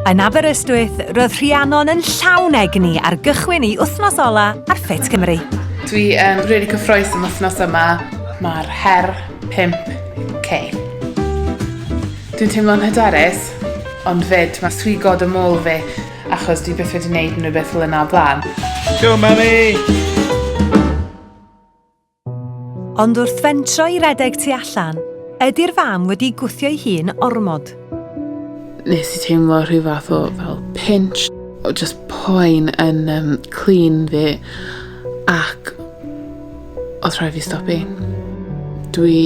Yn Aberystwyth, roedd Rhiannon yn llawn egni ar gychwyn ei wythnos ola ar Ffit Cymru. Dwi yn really cyffroes am wythnos yma. Mae'r her 5K. Dwi'n teimlo'n hyderus, ond fyd, mae swigod y môl fi, achos dwi byth wedi gwneud unrhyw beth fel yna o blaen. Go, mummy! Ond wrth fentro i redeg tu allan, ydi'r fam wedi gwthio'i hun ormod? Nes i teimlo rhyw fath o fel pinch, o just poen yn um, clun fi, ac oedd rhaid fi stopi. Dwi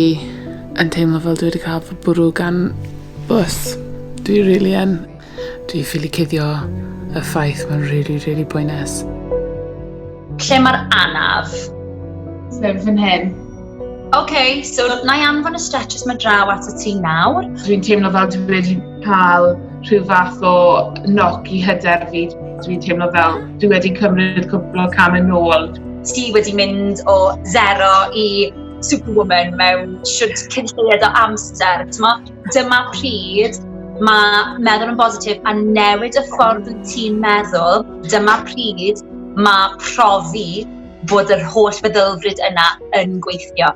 yn teimlo fel dwi wedi cael fy bwrw gan bws. Dwi really yn. Dwi ffili cuddio y ffaith mae'n really, really poenus. Lle mae'r anaf? Sef fan hyn. OK, so na i anfon y stretches mae draw at y ti nawr. Dwi'n teimlo fel dwi wedi cael rhyw fath o knock i hyder fi. Dwi'n teimlo fel dwi wedi cymryd cwpl o camau nôl. Ti wedi mynd o zero i superwoman mewn shwt cyn lleied o amser. Dyma pryd mae meddwl yn bositif a newid y ffordd wyt ti'n meddwl, dyma pryd mae profi bod yr holl feddylfryd yna yn gweithio.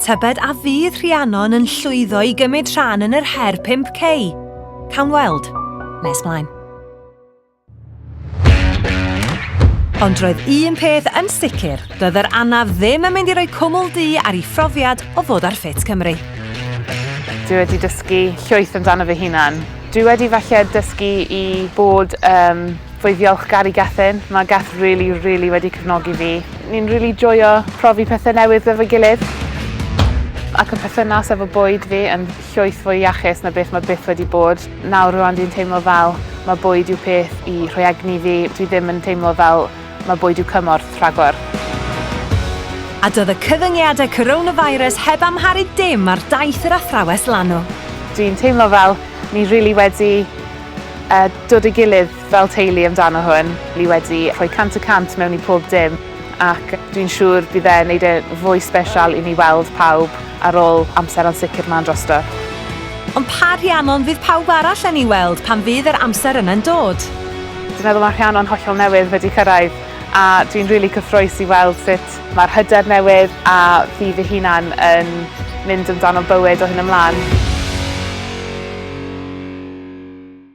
Tybed a fydd Rhiannon yn llwyddo i gymryd rhan yn yr her 5K? Cawn weld. Nes mlaen. Ond roedd un peth yn sicr, doedd yr anaf ddim yn mynd i roi cwmwl du ar ei phrofiad o fod ar Ffit Cymru. Dwi wedi dysgu llwyth amdano fy hunan. Dwi wedi falle dysgu i bod um, fwy ddiolchgar i Gethin. Mae Geth really, really wedi cefnogi fi. Ni'n really joio profi pethau newydd efo'i gilydd. Ac y perthynas efo bwyd fi yn llwyth fwy iachus na beth mae byth wedi bod. Nawr rwan dwi'n teimlo fel mae bwyd yw peth i rhoi egni fi. Dwi ddim yn teimlo fel mae bwyd yw cymorth rhagor. A doedd y cyfyngiadau coronavirus heb amharu dim ar daith yr athrawes lanw. Dwi'n teimlo fel ni rili wedi uh, dod ei gilydd fel teulu amdano hwn. Ni wedi rhoi 100% mewn i pob dim ac dwi'n siŵr bydd e'n neud e fwy sbesial i ni weld pawb ar ôl amser ansicr ma'n drosto. Ond pa Rhiannon fydd pawb arall yn ei weld pan fydd yr amser yna'n dod? Dwi'n meddwl mae Rhiannon hollol newydd wedi cyrraedd a dwi'n rili cyffrous i weld sut mae'r hyder newydd a fi fy hunan yn mynd amdano bywyd o hyn ymlaen.